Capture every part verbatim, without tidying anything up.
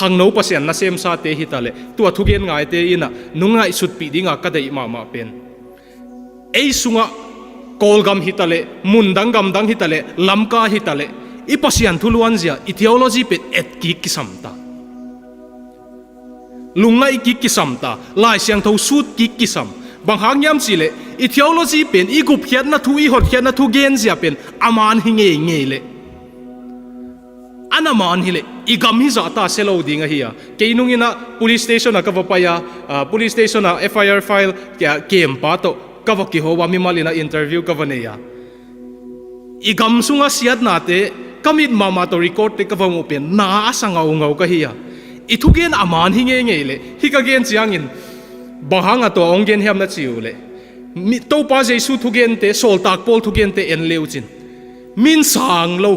khangno Pasian nasemsate hitaleh, tua thugen ngaite inah nung ngaihsutpih dinga ka deih mahmah pen, ei sungah Kawlgam hitaleh, mundang gamdang hitaleh, Lamka hitaleh, i Pasian thu luanzia, i theology pen etkik kisamta. Lungngaihkik kisamta, Lai Siangtho sutkik kisam. Bang hang hiam cihleh, i theology pen, i gupkhiatna thu, i hotkhiatna thu genzia pen a man hi ngeingei leh, a na man hileh, i gam hi zahta sia lo ding ahi a. Kei nung inah police station ah ka va pai a, ah, police station ah F I R file kia kempa tawh ka va kiho a, mimal inah interview ka va nei a. I gam sunga siatnate ka mit mahmah tawh record te ka va muh pen na a sa ngaungau ka hi a. I thugen a man hi ngeingei leh, hih ka gen ciangin, bang hanga tua hong gen hiam na ci uhleh, mi, Topa Jesu thugente, sawltak Paul thugente en le uh cin, min sang lo,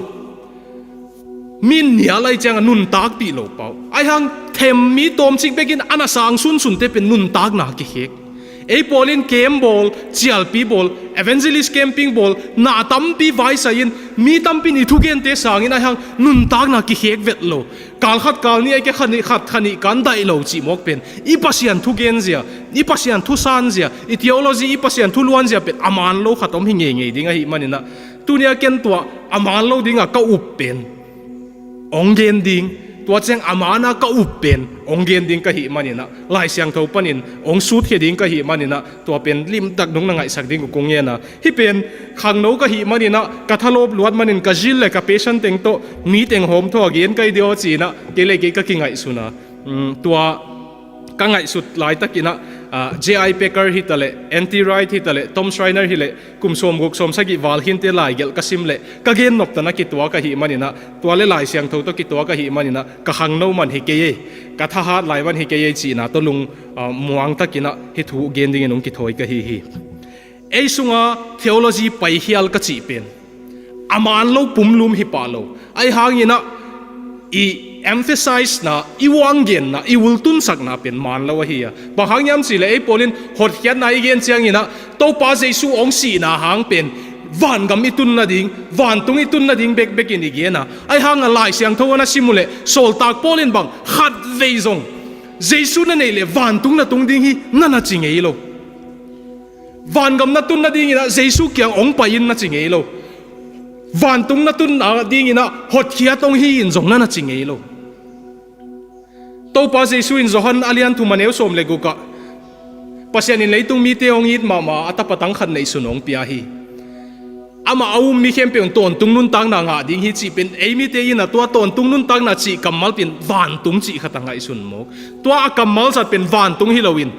min nial lai cianga nuntakpih lo pau. Aihang them mi tawmcik bekin a na sang sunsunte pen nuntakna kikhek. Ei pawlin camp bawl, cialpi bawl, evangelist camping bawl, na tampi vaisai-in, mi tampin i thugente sangin aihang nuntakna kikhek vet lo. Kal khat kal nih ai ke khat nih khat khat nih kan daih lo cih mawk pen, i Pasian thugenzia, i Pasian thusanzia, i theology, i Pasian thuluanzia pen a man lo khat om hi ngeingei ding ahih maninah, tunia ken tua a man lo dinga ka up pen hong gen ding, tua ciang a mana ka up pen hong gen ding ka hih maninah, Lai Siangtho panin hong sutkhia ding ka hih maninah, tua pen limtak nung na ngaihsak ding uh kong ngen a. Hih pen khangno ka hih maninah, ka thalawp luat manin ka zil le ka passion teng tawh mi teng hawm thaw a gen kai dia aw cinah, kei le kei ka kingaihsun a. Um, tua ka ngaihsut laitakinah, ah, J I Packer hitaleh, N T Wright hitaleh, Tom Schreiner hileh, kum sawmguk sawmsagih val khinte laigelh ka sim leh ka gen noptana kituak ahih maninah, tua le Lai Siangtho tawh kituak ahih maninah, ka khangno man hi kei ei, ka thahat lai man hi kei ei cihna tawh lung, ah, muangtakinah hih thu gen dingin hong kithawi ka hi hi. Ei sunga theology paikhial ka cih pen a man lo pumlum hi pah lo. Ahi hanginah i emphasize na, i uanggenna, i ultunsakna pen man lo ahi a. Bang hang hiam cihleh ei pawlin hotkhiatna i gen cianginah Topa Jesu hong sihna hang pen vangam i tun nading, vantung i tun nading bekbekin i gen a. Ahi hanga Lai Siangtho a na sim uhleh, sawltak Paul in bang khatvei zong Jesu na neih leh vantung na tung ding hi na na ci ngei lo. Vangam na tun nadinginah Jesu kiang hong pai in na ci ngei lo. Vantung na tun nadinginah hotkhiat hong hi in zong na na ci ngei lo. Topa Jesu in Johan a lian thum a neu sawm le gukah, Pasian in leitung mite hong it mahmah a tapa tang khat neihsun hong pia hi. Amah a um mi khempeuh in tawntung nuntakna ngah ding hi cih pen, ei mite inah tua tawntung nuntakna cih kammal pen vantung cih khat a ngaihsun mawk. Tua a kammal zat pen vantung hi loin,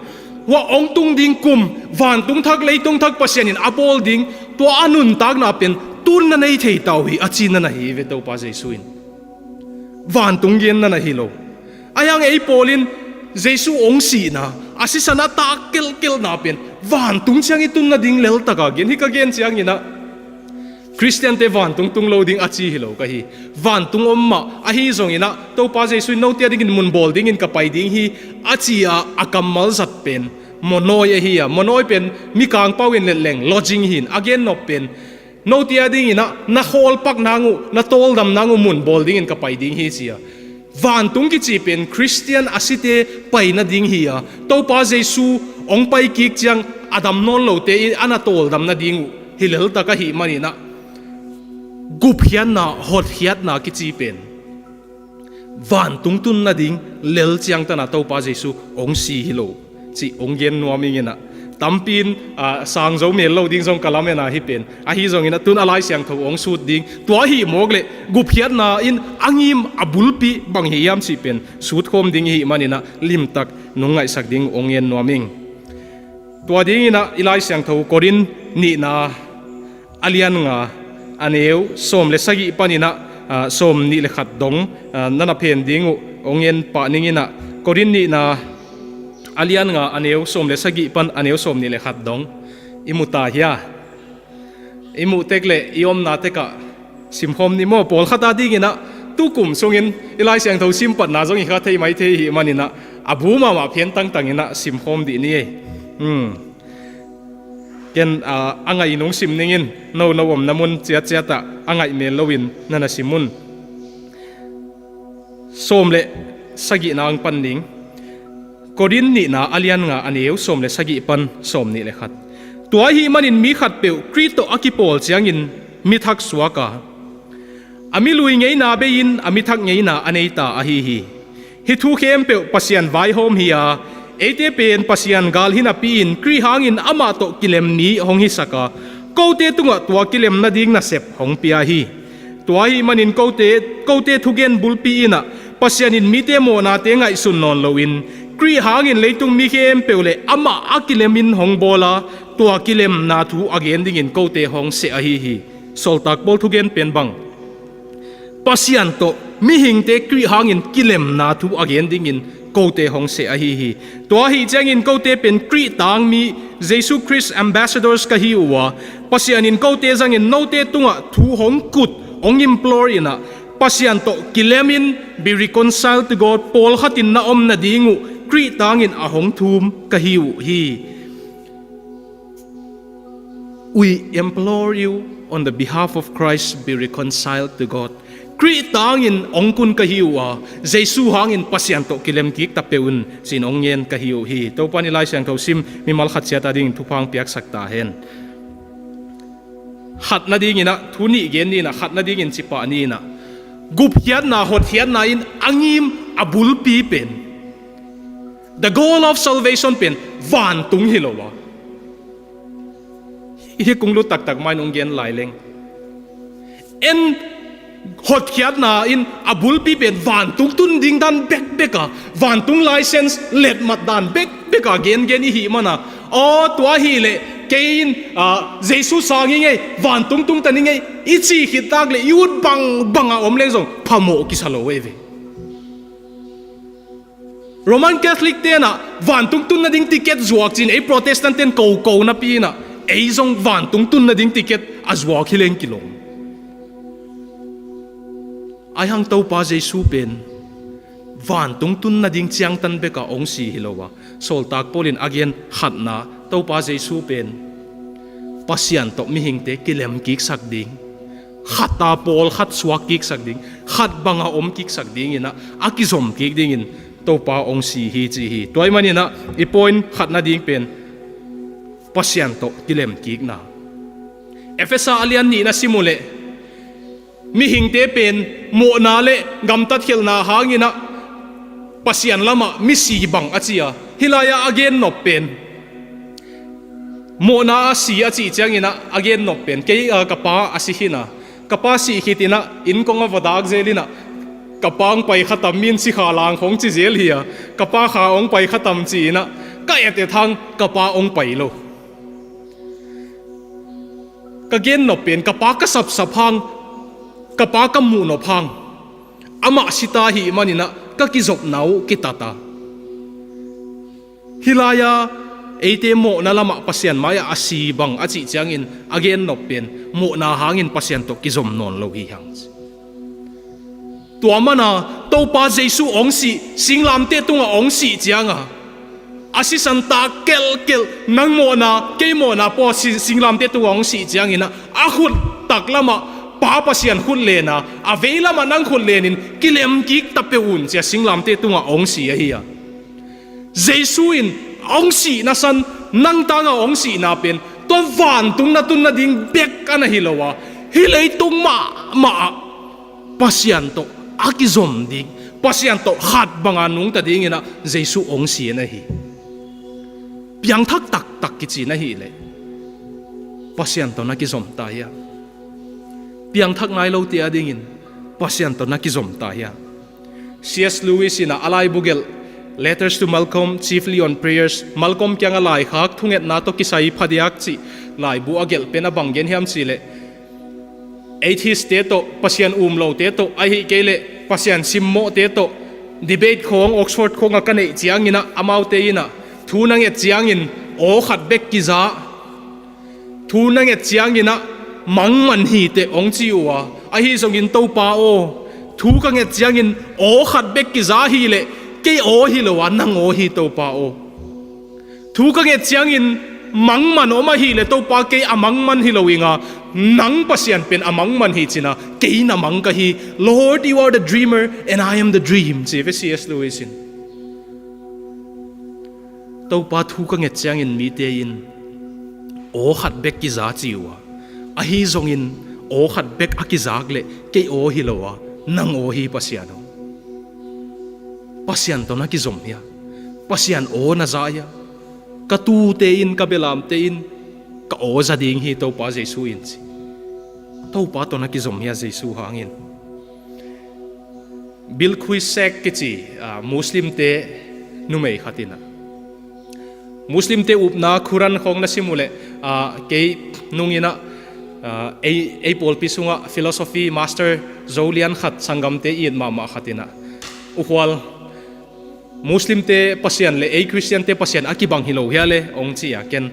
hua hong tung ding kum, vantung thak leitung thak Pasian in a bawl ding, tua a nuntakna pen tun na nei thei ta uh hi a ci na na hi ve Topa Jesu in. Vantung gen na na hi lo. Ahi hang ei pawlin Jesu hong sihna, a sisan a tak kelhkelhna pen vantung ciang i tun nading leltaka gen hi. Ka gen cianginah Khristiante vantung tung lo ding a ci hi lo ka hi. Vantung om mah ahi zonginah Topa Jesu in note a dingin mun bawl dingin ka pai ding hi a ci a, a kammal zat pen monawi ahi a. Monawi pen Mikangpau in letleng lodging hi in, a gennop pen note a dinginah na khawlpak nang uh, na tawldam nang uh mun bawl dingin ka pai ding hi ci a. Vantung kici pen Khristian a site pai nading hi a, Topa Jesu hong pai kik ciang a dam nawn lote in a na tawldam nading uh hi leltak ahih maninah, gupkhiatna, hotkhiatna kici pen vantung tun nading lel ciangtana Topa Jesu hong si hi lo cih hong gen nuam inginah, tampi in, ah, sang zo mel lo ding zong ka lamen a hih pen. Ahi zonginah tun a Lai Siangtho hong sut ding, tua ahih mawk leh gupkhiatna in a ngim a bulpi bang hi hiam cih pen sutkhawm ding ihih maninah limtak nung ngaihsak ding hong ngen nuam ing. Tua dinginah i Lai Siangtho Korin nihna a lian nga a neu sawm le sagih paninah, ah, sawm nih le khat dong, ah, na na phen ding uh hong ngen pah ninginah, Korin nihna a lian nga a neu sawm le sagih pan a neu sawm nih le khat dong i mu ta hia? I muh tek le i omna tekah simkhawm ni maw? Pawlkhat a dinginah tukum sungin i Lai Siangtho simpatna zong i kha thei mai thei ihih maninah a bu mahmah phen tangtanginah simkhawm dih ni ei. Hmm. Ken, ah, a ngaih nung sim ningin, no, no omna mun ciatciatah a ngaih mel loin na na sim un. Sawm le Sagihna ang pan ning. Korin nihna a lian nga a neu sawm le sagih pan sawm nih le khat. Tua ahih manin mi khatpeuh Khrih tawh a kipawl ciangin mi thak suak a, a mi lui ngeina bei-in a mi thak ngeina a nei ta ahi hi. Hih thu khempeuh Pasian vaihawm hi a, eite pen Pasian gal hi napi-in Khrih hangin amah tawh kilem mi hong hisak a, kote tungah tua kilem nading nasep hong pia hi. Tua ahih manin kote, kote thugen bulpi in ah Pasian in mite mawhnate ngaihsun nawn loin Khrih hangin leitung mi khempeuh le amah a kilemin hong bawl a, tua kilemna thu a gen dingin kote hong seh ahi hi. Sawltak Paul thugen pen bang, Pasian tawh mihingte Khrih hangin kilemna thu a gen dingin kote hong seh ahi hi. Tua ahih ciangin kote pen Khrih tangmi, Jesu Khrist ambassadors ka hi uh a, Pasian in kote zangin note tungah thu hong kut, hong implore in ah, Pasian tawh kilemin be reconciled to God, pawlkhatin na om nading uh Khrih tangin a hong thum ka hi uh hi. We implore you on the behalf of Christ, be reconciled to God. Khrih tangin hong kun ka hi uh a, Jesu hangin Pasian tawh kilemkik ta peuh un, ci-in hong ngen ka hi uh hi. Topa in i Lai Siangtho sim mimal khat ciat adingin thupha hong piaksak ta hen. Khat nadingin ah, thu nih gen ni in ah, khat nadingin ci pah ni in ah, gupkhiatna, hotkhiatna in a ngim a bulpi pen, the goal of salvation pen vantung hi lo a, hih kong lut taktak mah in hong gen lai leng, en, hotkhiatna in a bulpi pen vantung tun ding dan bekbek a, vantung license letmat dan bekbek a gengen i hih man a, aw, tua ahih leh kei in, ah, Jesu sang hi ing ei, vantung tung ta ning ei, i cih khit tak leh i ut bangbang a om leng zong phamawh kisa lo ei ve. Roman Catholic te'n ah vantung tun nading ticket zuak ci-in ei Protestant te'n koko napi in ah, ei zong vantung tun nading ticket a zuak hi leng kilawm. Ahi hang Topa Jesu pen vantung tun nading ciangtan bek a hong si hi lo a, Sawltak Paul in a gen khatna, Topa Jesu pen Pasian tawh mihingte kilemkiksak ding, khat a pawlkhat suakkiksak ding, khat bang a omkiksak ding in ah, a kizomkik dingin Topa hong si hi, ci hi. Tua ahih manin ah i point khat nading pen Pasian tawh kilemkikna. Efesa a lian nihna sim uh leh, mihingte pen mawhna le gamtat khelhna hangin ah Pasian lamah misi bang a ci a, hih lai-ah a gennop pen mawhna a si a cih ciangin ah a gennop pen, kei, ah, ka pa a si khin a, ka pa sih khit in ah inn kong a va dak zel in ah, ka pa hong pai kha tam, mi in sikha lang khong ci zel hi a, ka pa kha hong pai kha tam ci in ah ka et et hang ka pa hong pai lo. Ka gennop pen ka pa ka sapsap hang, ka pa ka muhnop hang, amah si ta ahih manin ah ka kizopna uh kitat a. Hih lai-ah eite mawhna lamah Pasian mai-ah a si bang a cih ciangin a gennop pen mawhna hangin Pasian tawh kizom nawn lo hi hang. Tua mana Topa Jesu hong sih, singlamteh tungah hong sih cianga, a sisan tak kelhkelh, nang mawhna, kei mawhna paw si-, singlamteh tungah hong sih ciangin ah, a khut taklamah Pa Pasian khut lena, a veilamah nang khut lenin kilemkik ta peuh un, ci-a singlamteh tungah hong si ahi a. Jesu in hong sihna san, nang tangah hong sihna pen tua vantung na tun nading bek a na hi lo a, hih leitung mahmah ah Pasian tawh a kizom ding, Pasian tawh khat banga nungta dingin ah Jesu hong si na hi. Piangthak taktak kici na hih leh Pasian tawh na kizom ta hiam? Piangthak nai lote adingin Pasian tawh na kizom ta hiam? C S Lewis in ah a laibu gelh, Letters to Malcolm, Chiefly on Prayers, Malcolm kiangah laikhak thungetna tawh kisai phadiak cih laibu a gelh pen a bang gen hiam cih leh, atheist-te tawh, Pasian um lote tawh, ahih kei leh Pasian simmawhte tawh debate khawng, Oxford khawngah ka neih ciangin ah, amaute in ah thu na nget ciangin aw khat bek kiza, thu na nget ciangin ah mangman hi teh hong ci uh a, ahi zongin Topa aw, thu ka nget ciangin aw khat bek kiza hi leh kei aw hi lo a, nang aw hi Topa aw. Thu ka nget ciangin mangman om ahih leh Topa kei a mangman hi lo ing a, Nang Pasian pen a mang man hi cin a, kei na mang ka hi. Lord, you are the dreamer and I am the dream, ci ve C S Lewis in. Topa thu ka nget ciangin mite in aw khat bek kiza ci uh a, ahi zongin aw khat bek a kizak leh kei aw hi lo a, nang aw hi, Pasian aw. Pasian tawh na kizom hia? Pasian aw na za hia? Ka tuute in, ka belamte in ka aw za ding hi, Topa Jesu in, ci. Topa tawh na kizom hia Jesu hangin? Bilkhuisek kici, ah, Muslimte numei khat in a, Muslimte upna Quran khawng na sim uh leh, ah, kei nung in a, ah, ei, ei pawlpi sungah philosophy master zo lian khat, sanggamte it mahmah khat in a, U Khual, Muslimte Pasian le ei Khristiante Pasian a kibang hi lo hia le, hong ci a, ken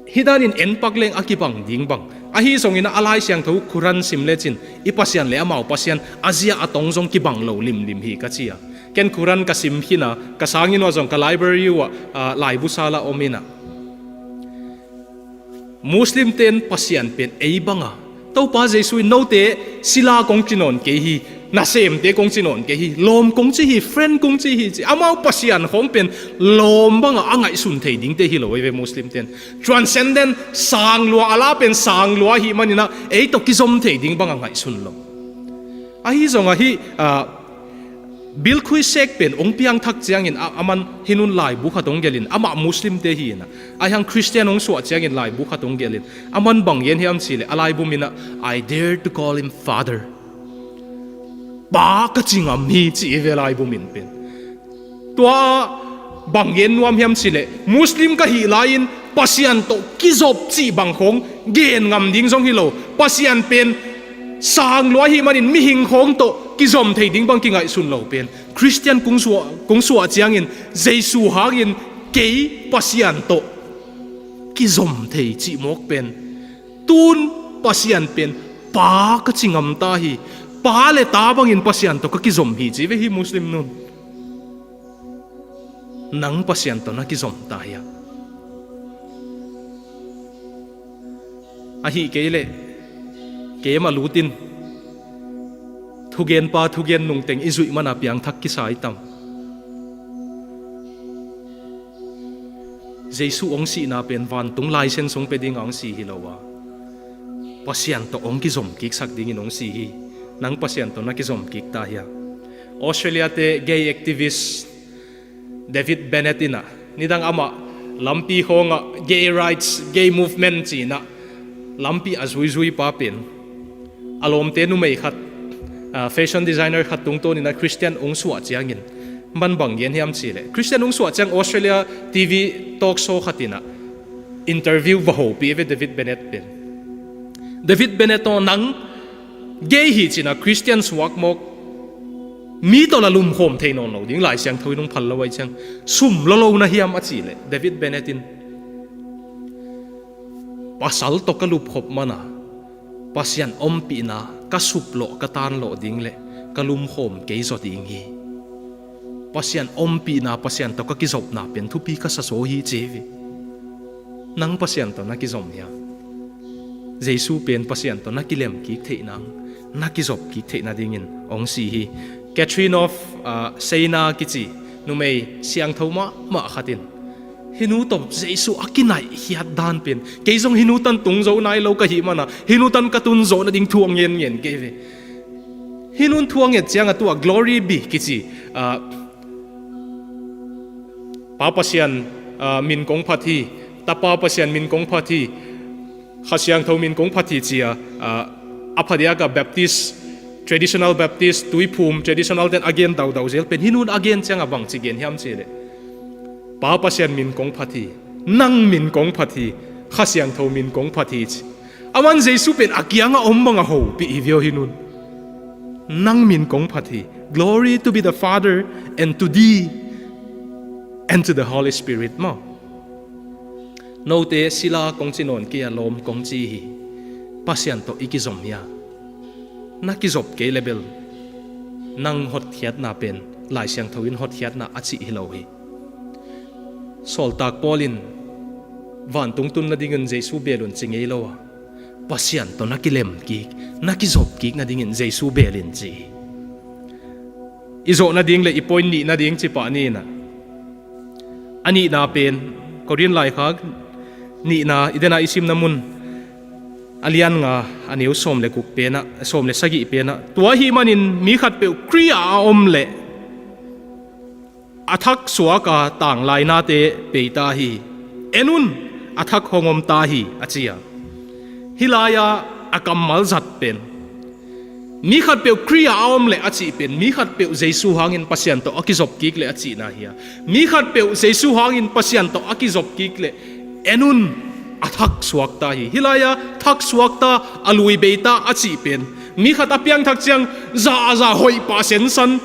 hih danin en pak leng a kibang ding bang. Ahi zongin a Lai Siangtho Quran sim lecin i Pasian le amau Pasian a zia a tong zong kibang lo limlim hi, ka ci a. Ken Quran ka sim khin a, ka sanginn uh ah zong ka library uh ah, ah, laibu sal ah om in a, Muslimte in Pasian pen ei bang a, Topa Jesu in note sila kong ci nawn kei hi, nasemte kong ci nawn kei hi, lawm kong ci hi, friend kong ci hi, ci. Amau Pasian khawng pen lawm bang a a ngaihsun thei dingte hi lo ei ve Muslimte in. Transcendent, sang lua, a la pen sang lua ahih manin a, ei tawh kizom thei ding bang a ngaihsun lo. Ahi zong ahi, ah, Bilkhuisek pen hong piangthak ciangin a, aman hih nun laibu khat hong gelh in, amah Muslimte hi in a, ahi hang Khristian hong suah ciangin laibu khat hong gelh in, aman bang gen hiam cih leh a laibu min ah, "I dare to call him Father." Pa ka ci ngam hi, ci ei ve laibu min pen. Tua bang gen nuam hiam cih leh Muslim ka hih lai-in Pasian tawh kizop cih bang khawng gen ngam ding zong hi lo. Pasian pen sang lua ahih manin mihing khawng tawh kizom thei ding bang kingaihsun lo pen, Khristian kong suah, kong suah ciangin Jesu hangin kei Pasian tawh kizom thei cih mawk pen, tun Pasian pen Pa ka ci ngam ta hi. Pa le ta bangin Pasian tawh ka kizom hi, ci ve hi Muslim nun. Nang Pasian tawh na kizom ta hia? Ahih kei leh keimah lut in thugenpa thugen nungteng i zuih man a piangthak kisa i tam? Jesu hong sihna pen vantung license hong pia ding a hong si hi lo a, Pasian tawh hong kizom kiksak dingin hong si hi. Nang Pasian tawh na kizom kik ta hia? Australia-te gay activist David Bennett in ah, nidang amah lampi khawngah gay rights, gay movement ci-in ah lampi a zuizui pa pen, a lawmte numei khat, ah, fashion designer khat tungtawnin ah Khristian hong suah ciangin, man bang gen hiam cih leh, Khristian hong suah ciang Australia T V talk show khat in ah interview va hopih ve David Bennett pen. "David Bennett aw, nang gay hi ci-in ah Khristian suak mawk mi tawh la lumkhawm thei nawn lo ding, Lai Siangtho in hong phal lo ahih ciang, sum lua lo na hiam?" a cih leh David Bennett in, "Pasal tawh ka lupkhop man a Pasian ompihna ka suplawh, ka tanlawh ding leh ka lumkhawm kei zaw ding hi. Pasian ompihna, Pasian tawh ka kizopna pen thupi ka sa zaw hi," ci hi. Nang Pasian tawh na kizom hia? Jesu pen Pasian tawh na kilem kik theih nang, na kizop kik theih nadingin hong si hi. Catherine of, ah, Siena kici numei siangtho mahmah khat in, "Hih nu tawh Jesu a kinaihkhiat dan pen, kei zong hih nu tan tung zo nai lo ka hih man a, hih nu tan ka tun zawh nading thu a ngenngen kei ve." Hih nun thu a nget ciang a, tua Glory Be kici, ah, Pa Pasian, ah, min kong phat hi, Tapa Pasian min kong phat hi, Kha Siangtho min kong phat hi ci-a, ah, a phadiak a Baptist, traditional Baptist, Tuiphum traditional ten a gen daudau zel pen, hih nun a gen ciang a bangci gen hiam cih leh, "Pa Pasian min kong phat hi, nang min kong phat hi, Kha Siangtho min kong phat hi," ci. Aman Jesu pen a kiangah om bang a hopih hi viau hih nun. "Nang min kong phat hi. Glory to be the Father and to Thee and to the Holy Spirit," maw. Note sila kong ci nawn kei a, lawm kong ci hi. Pasian tawh i kizom hia? Na kizop kei leh bel nang hotkhiatna pen Lai Siangtho in hotkhiatna a cih hi lo hi. Sawltak Paul in vantung tun nadingin Jesu bel un ci ngei lo a, Pasian tawh na kilem kik, na kizop kik nadingin Jesu beel in ci hi. I zawh nading le i point nih nading ci pah ni in ah, a nihna pen, Korin laikhak nihna i den a i simna mun a lian nga a neu sawm le guk pen ah, sawm le sagih pen ah, tua ahih manin mi khatpeuh Khrih ah a om leh a thak suak a, tanglainate bei ta hi. En un, a thak hong om ta hi, a ci a. Hih lai-ah a kammal zat pen, mi khatpeuh Khrih ah a om leh a cih pen, mi khatpeuh Jesu hangin Pasian tawh a kizop kik leh a cihna hi a. Mi khatpeuh Jesu hangin Pasian tawh a kizop kik leh, en un, a thak suak ta hi. Hih lai-ah thak suak ta, a lui bei ta a cih pen, mi khat a piangthak ciang za a za hoih pah sensan,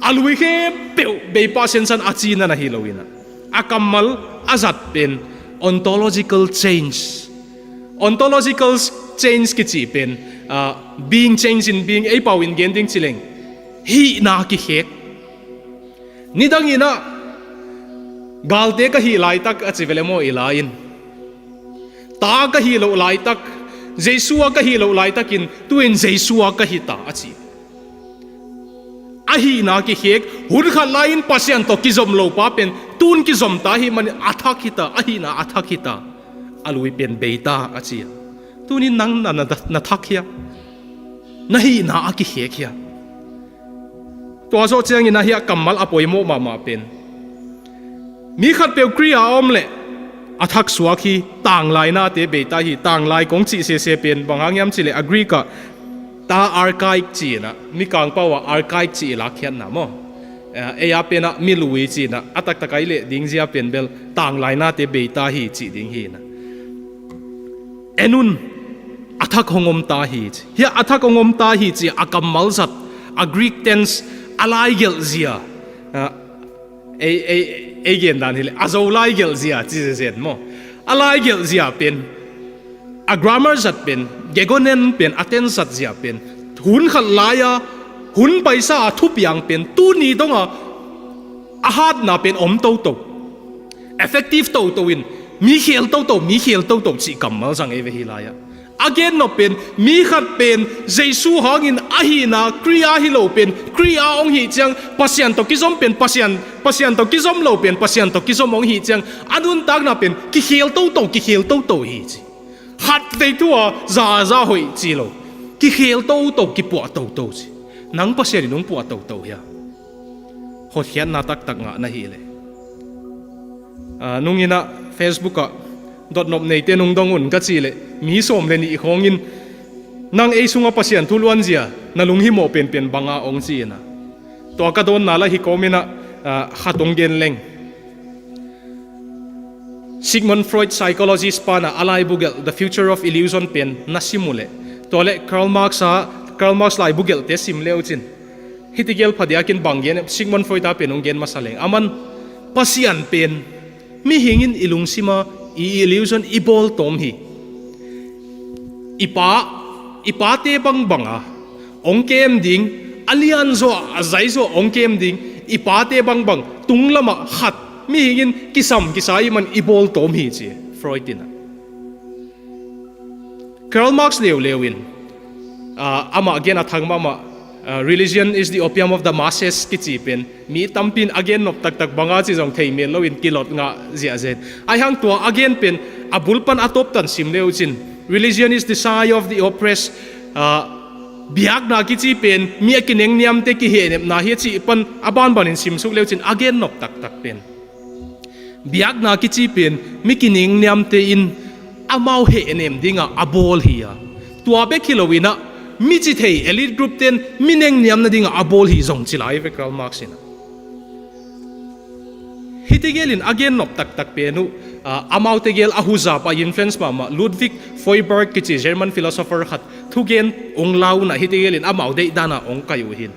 a lui khempeuh bei pah sensan a cihna na hi lo in ah, a kammal a zat pen ontological change. Ontological change kici pen, ah, being, change in being, ei pau in gen ding ci leng, hihna kikhek. Nidang in ah galte ka hih laitak a ci vele maw i la in, ta ka hih loh laitak, Jesu a ka hih loh laitakin tu-in Jesu a ka hi ta a ci. A hihna kikhek, hun khat lai-in Pasian tawh kizom lo pa pen tun kizom ta ahih manin a thak hi ta, a hihna a thak hi ta, a lui pen bei ta a ci a. Tunin nang na, na, na thak hia? Na hihna a kikhek hia? Tua zawh ciangin ahi a kammal a poimawh mahmah pen, mi khatpeuh Khrih ah a om leh a thak suak hi, tanglainate bei ta hi. Tanglai kong cih sese pen bang hang hiam cih leh a Greek ah ta archaic ci in ah, Mikang pau ah archaic cih i lakkhiatna maw, eh, ei a pen ah mi lui ci in ah, a taktak a i leh ding zia pen bel tanglainate bei ta hi cih ding hi in ah. En un, a thak hong om ta hi ci. Hih a thak hong om ta hi ci a kammal zat, a Greek tense, a laigelh zia, ah, ei, ei, ei gen dan hileh a Zo laigelh zia ci zenzen maw. A laigelh zia pen, a grammar zat pen, gegonen pen, a tense zat zia pen, hun khat lai-a, hun paisa a thupiang pen, tuni dong a a hatna pen om toto, effective toto in, mi khel toto, mi khel toto cih kammal zang ei ve hih lai-ah. A gennop pen, mi khat pen Jesu hangin a hihna Khrih a hi lo pen Khrih a hong hih ciang, Pasian tawh kizom pen Pasian, Pasian tawh kizom lo pen Pasian tawh kizom hong hih ciang, a nuntakna pen kikhel toto, kikhel toto hi ci. Khatvei thu a za a za hoih ci lo, kikhel toto, kipuah toto ci. Nang Pasian in hong puah toto hia? Hotkhiatna taktak ngah na hih leh, ah, nung in ah Facebook ah dotnop neite nung dong un ka cih leh, mi sawm le nih khawng in, nang ei sungah Pasian thu luanzia na lunghimawh penpen bang a hong ci in ah. Tua ka dawnna lah hi kawm in ah, ah, khat hong gen leng. Sigmund Freud, psychologist pa in ah, a laibu gelh The Future of Illusion pen na sim uh leh, tua leh Karl Marx a, Karl Marx laibu gelhte sim le uh cin, hih tegel phadiakin bang gen, Sigmund Freud a pen hong gen masa leng, aman Pasian pen mihing in i lungsim a i illusion, i bawltawm hi. I pa, i pate bangbang a hong kem ding, a lianzaw a, a zaizaw hong kem ding, i pate bangbang tunglam ah khat mihing in kisam kisa ahih man i bawltawm hi ci, Freud in ah. Karl Marx leuleu in, ah, amah gen a thang mahmah, ah, Religion is the opium of the masses kici pen, mi tampi in a gennop taktak bang a ci zong thei mel lo in kilot ngah ziahziah in. Ahi hang tua a gen pen a bul pan a tawp tan sim le uh cin, Religion is the sigh of the oppressed, ah, biakna kici pen mi a kinengniamte kihehnepna hi a cih pan a banban in simsuk le uh cin, a gennop taktak pen biakna kici pen mi kinengniamte in amau hehnem ding a a bawl hi a, tua bek hi lo in ah mi cithei, elite group ten mi nengniam nading a a bawl hi zong ci lai ve Karl Marx in ah. Hih tegel in a gennop taktak pen uh, ah, amau tegel a huzap a influence mahmah Ludwig Feuerbach kici German philosopher khat thugen hong la un ah, hih tegel in amau deihdan ah hong kai uh hi.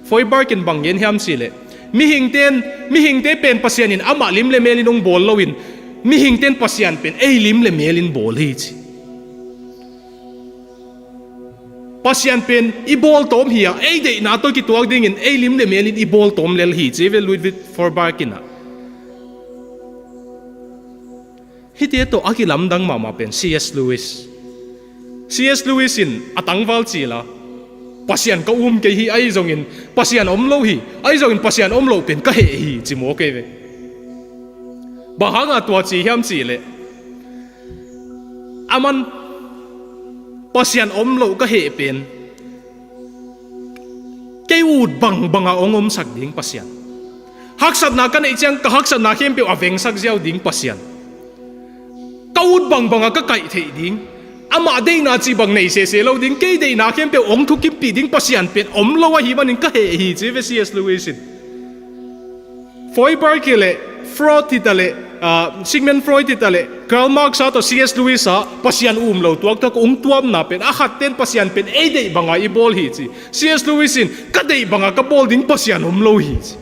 Feuerbach in bang gen hiam cih leh, mihingte in, mihingte pen Pasian in amah lim le mel in hong bawl lo in, mihingte in Pasian pen ei lim le mel in bawl hi ci. Pasian pen i bawltawm hi a, ei deihna tawh kituak dingin ei lim le mel in i bawltawm lel hi ci ve Ludwig Feuerbach in ah. Hihte tawh a kilamdang mahmah pen C S Lewis. C S Lewis in a tangval cila, Pasian ka um kei hi, ahi zongin Pasian om lo hi, ahi zongin Pasian om lo pen ka heh hi, ci maw kei ve. Bang hanga tua ci hiam cihleh, aman Pasian om lo ka heh pen kei ut bangbanga hong omsak ding Pasian. Haksatna ka neih ciang ka haksatna khempeuh a vengsak ziau ding Pasian. Ka ut bangbanga ka kaih theih ding, amah deihna cih bang nei sese lo ding, kei deihna khempeuh hong thukimpih ding Pasian pen om lo ahih manin ka heh hi, ci ve C S Lewis in. Feuerbach hi leh, Freud hi ta leh, ah, Sigmund Freud hi ta leh, Karl Marx a tawh C S Lewis a Pasian um lo tuaktuak hong tuamna pen, a khat ten Pasian pen ei deih banga i bawl hi ci. C S Lewis in ka deih banga ka bawl ding Pasian om lo hi ci.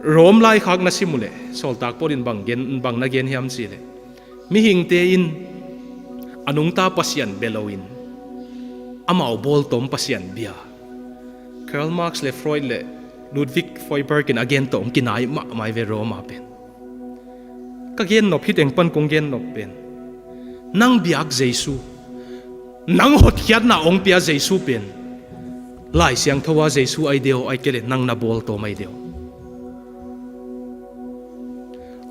Rom laikhak na sim uh leh, sawltak Paul in bang gen, bang na gen hiam cihleh, mihingte in a nungta Pasian bia loin amau bawltawm Pasian bia. Karl Marx le Freud le Ludwig Feuerbach in a gen tawh hong kinai mahmah hi ve Roma pen. Ka gen nop, hi teng pan kong gen nop pen, nang biak Jesu, nang hotkhiatna hong pia Jesu pen Lai Siangtho a Jesu ai deuh, ai kei leh nang na bawltawm ai deuh.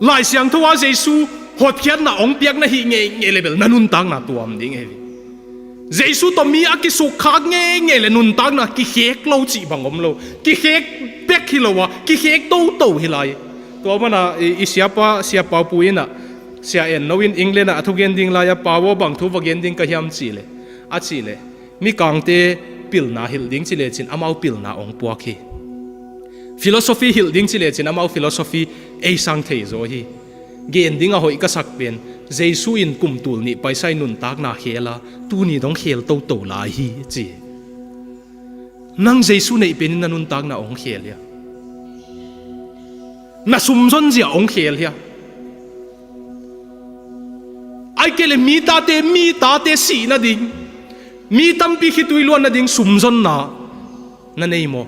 Lai Siangtho a Jesu hotkhiatna hong piak na hih ngeingei leh bel na nuntakna tuam ding hi ve. Jesu tawh mi a kisukkhak ngeingei leh nuntakna kikhek lo cih bang om lo. Kikhek bek hi lo a, kikhek toto hi lai. Tua mana i, i siapa, Sia Pau Pu in ah, Sia En No in England ah a thugen ding lai-a, Pau aw, bang thu va gen ding ka hiam cihleh, a cihleh, mikangte pilna hilh ding ci lecin amau pilna hong puak hi. Philosophy hilh ding ci lecin amau philosophy ei sang thei zaw hi. Gen ding a hoih ka sak pen, Jesu in kum tul nih paisa i nuntakna khel a, tuni dong khel toto lai hi, ci. Nang Jesu neih penin na nuntakna hong khel hia? Na sumzonzia hong khel hia? Ai kei leh mi tate, mi tate sih nading, mi tampi khitui luan nading sumzonna na nei maw?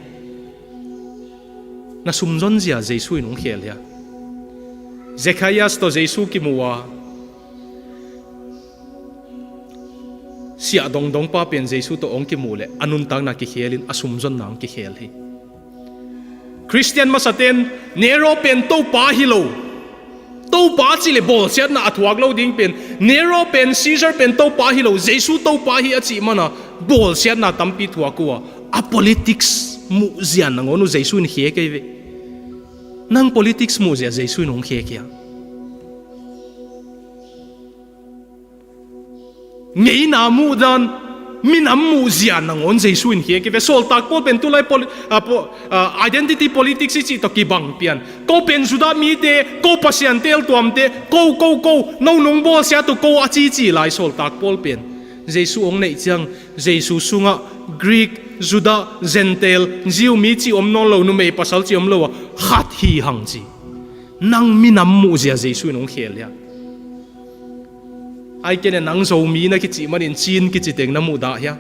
Na sumzonzia Jesu in hong khel hia? Zacchaeus tawh Jesu kimu a, siah dongdong pa pen Jesu tawh hong kimuh leh a nuntakna kikhelin a sumzonna hong kikhel hi. Khristian masaten Nero pen Topa hi lo, Topa cih leh bawlsiatna a thuak lo ding pen, Nero pen, Caesar pen Topa hi lo, Jesu Topa hi a cih mana bawlsiatna tampi thuak uh a, a politics muhzia nangawn uh Jesu in khek hi ve. Nang politics muhzia Jesu in hong khek hia? Ngeina muhdan, minam muhzia nangawn Jesu in khek hi ve. Sawltak Paul pen tulai poli-, a, po-, a, identity politics i cih tawh kibang pian. Ko pen Judah mite, ko Pasian teeltuamte, ko, ko, ko, no nong bawlsiat uh ko a cici lai Sawltak Paul pen. Jesu hong neih ciang, Jesu sungah Greek, Judah, Gentile, Jew mi cih om nawn lo, numei pasal cih om lo a, khat hi hang ci. Nang minam muhzia Jesu in hong khel hia? Ai kei leh nang Zomi na kicih manin Chin kici teng na muhdah hia?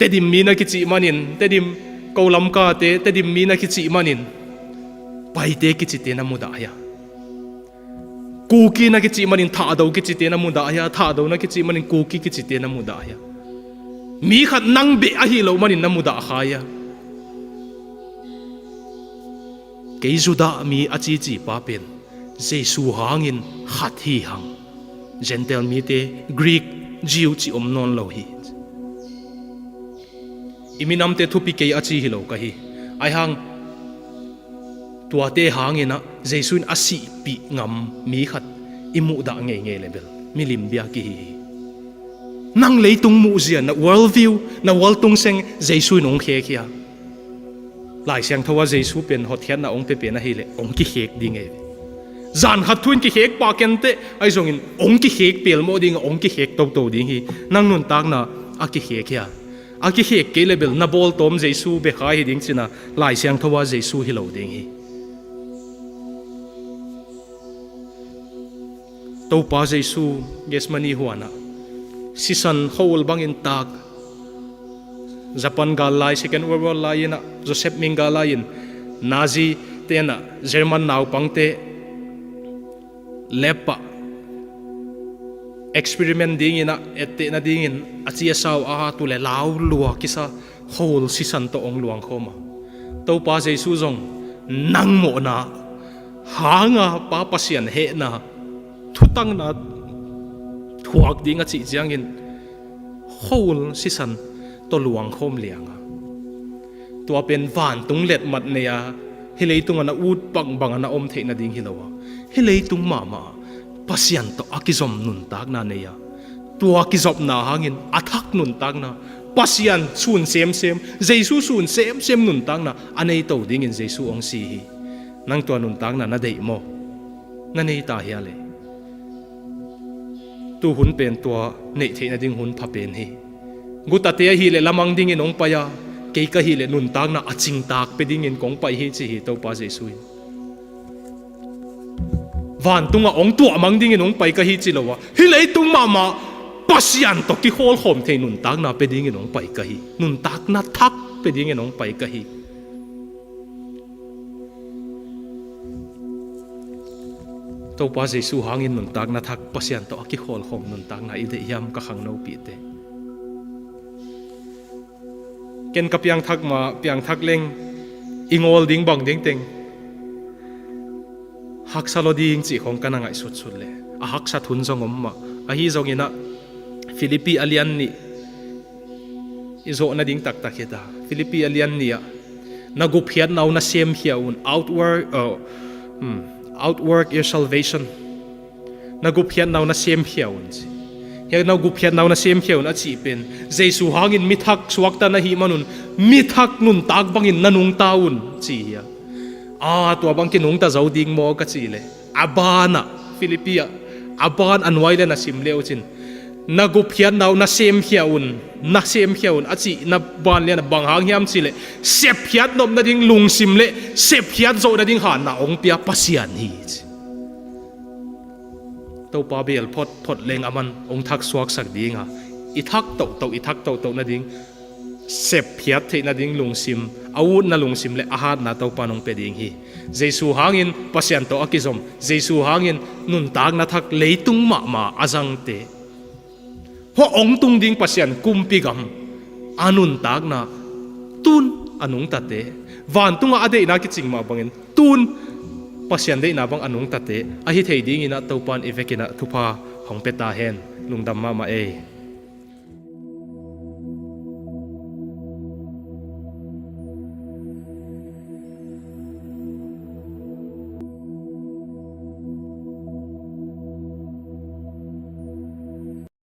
Tedim mi na kicih manin, Tedim, ko Lamkate, Tedim mi na kicih manin Paite kicite na muhdah hia? Kuki na kicih manin Thahdo kicite na muhdah hia? Thahdo na kicih manin Kuki kicite na muhdah hia? Mi khat nang beh ahi loh manin na muhdah kha hia? Kei Judah mi a cici pa pen Jesu hangin khat hi hang. Gentile mite, Greek, Jew cih om nawn lo hi. I minamte thupi kei a ci hi lo ka hi. Ai hang, tuate hangin ah Jesu in a sihpih ngam mi khat i muhdah ngeingei leh bel milim bia kihi hi. Nang leitung muhzia, na world view, na world tungseng Jesu in hong khek hia? Lai Siangtho a Jesu pen hotkhiatna hong pia pen ahih leh hong kikhek ding hi. Zan khat thu in kikhek pah kenteh, ahi zongin hong kikhek pelmawh ding, hong kikhek toto ding hi. Nang nuntakna a kikhek hia? A kikhek kei leh bel na bawltawm Jesu bia kha hi ding cihna Lai Siangtho a Jesu hi lo ding hi. Topa Jesu Gethsemane huanah sisan khua-ul bangin tak. Japan gal lai, Second World War lai-in ah, Joseph Ming gal lai-in Nazi te in ah German naupangte lab ah experiment dingin ah etteh nadingin a ci a sau a tu le lau lua kisa khol sisan tawh hong luangkhawm a, Topa Jesu zong nang mawhna hanga Pa Pasian hehna thutakna thuak ding a cih ciangin khol sisan tawh luangkhawm liang a, tua pen vantung letmat nei a, hih leitungah na ut bangbang a na om theih nading hi lo a, hih leitung mahmah ah Pasian tawh a kizom nuntakna nei a, tua kizopna hangin a thak nuntakna, Pasian sun semsem, Jesu sun semsem nuntakna a neito dingin Jesu hong si hi. Nang tua nuntakna na deih maw? Na nei ta hia le? Tu hun pen tua neih theih nading hun pha pen hi. Gutate ahih leh lamang dingin hong pai a, kei ka hih leh nuntakna a cingtak pia dingin kong pai hi, ci hi Topa Jesu in. Vantungah hong tuahmang dingin hong pai ka hi, ci lo a, hih leitung mahmah Pasian tawh kikhawlkhawm thei nuntakna pia dingin hong pai ka hi. Nuntakna thak pia dingin hong pai ka hi. Topa Jesu hangin nuntakna thak, Pasian tawh a kikhawlkhawm nuntakna i deih hiam, ka khangnopihte? Ken ka piangthak ma, piangthak leng i ngawl ding bang ding teng haksa lo ding cih khong ka na ngaihsutsut le a haksat hun zong om mah. Ahi zongin ah Filipi a lian nih i zawh nading taktak hi ta. Filipi a lian nih ah, na gupkhiatna uh na semkhia un, outwork, uh, hmm, outwork your salvation. Na gupkhiatna uh na semkhia un, ci. Hiah na gupkhiatna uh na semkhia un a cih pen Jesu hangin mithak suakta na hih manun mithak nuntak bangin na nungta un, ci hi a. A, tua bang kinungta zo ding maw ka cih leh, a banah, Filipi ah a ban a nuai le na sim le uh cin, na gupkhiatna uh na semkhia un, na semkhia un a cihna banlian ah bang hang hiam cih leh, sepkhiat nop nading lungsim le sepkhiat zoh nading hatna hong pia Pasian hi, ci. Topa beel photphot leng aman hong thak suaksak ding a, i thak tohtoh, i thak tohtoh nading, sepkhiat theih nading lungsim, a utna lungsim le a hatna Topa in hong pia ding hi. Jesu hangin Pasian tawh a kizom, Jesu hangin nuntakna thak leitung mahmah a zangte, hua hong tung ding Pasian kumpi gam a nuntakna tun a nungtate, vantungah a deihna kicing mah bangin tun Pasian deihna bang a nungtate ahi thei dingin ah Topa in i vekin ah thupha hong pia ta hen. Lungdam mahmah ei.